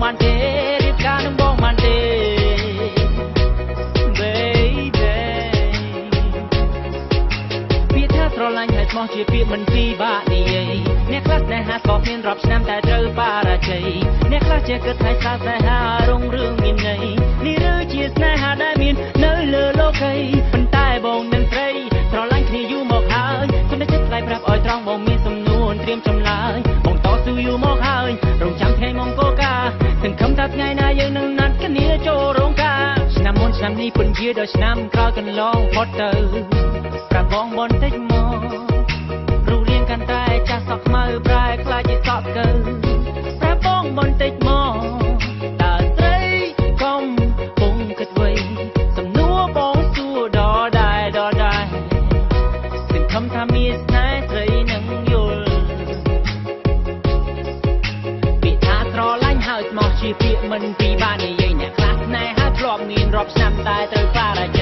បានទេរៀបការនឹងបងបានទេ baby ពាក្យថាស្រឡាញ់ហើយស្មោះជាពាក្យមិនពិបាកនិយាយអ្នកខ្លះស្នេហាស្គាល់មានរាប់ឆ្នាំតែត្រូវបរាជ័យអ្នកខ្លះចេះគិតថាស្នេហារុងរឿងមានន័យនេះឬជាស្នេហាដែលមាននៅលើលោកីប៉ុន្តែបងនឹងស្រីស្រឡាញ់គ្នាយូរមកហើយសុំតែចិត្តថ្លៃប្រាប់ឲ្យត្រង់បងមានសំណួរត្រៀមចម្លើយបងតស៊ូយូរមកហើយរងចាំថ្ងៃមង្គលការសង្ឃឹមថាថ្ងៃណាយើងនឹងណាត់គ្នាចូលរោងការឆ្នាំមុនឆ្នាំនេះពុនជាដល់ឆ្នាំក្រោយកន្លងផុតទៅប្រាប់បងបន្តិចមករូបរាងកាន់តែចាស់សក់ខ្មៅប្រែខ្លាចជាសក់ស្កើប្រាប់បងបន្តិចមកតើស្រីកំពុងគិតអ្វីសំណួរបងសួរដដែលដដែលសង្ឃឹមថាមានស្នេហ៍ស្រីនឹងយល់ពាក្យថាស្រឡាញ់ហើយស្មោះជាពាក្យមិនពិបាកនិយាយអ្នកខ្លះស្នេហាធ្លាប់មានរាប់ឆ្នាំតែត្រូវបរាជ័យ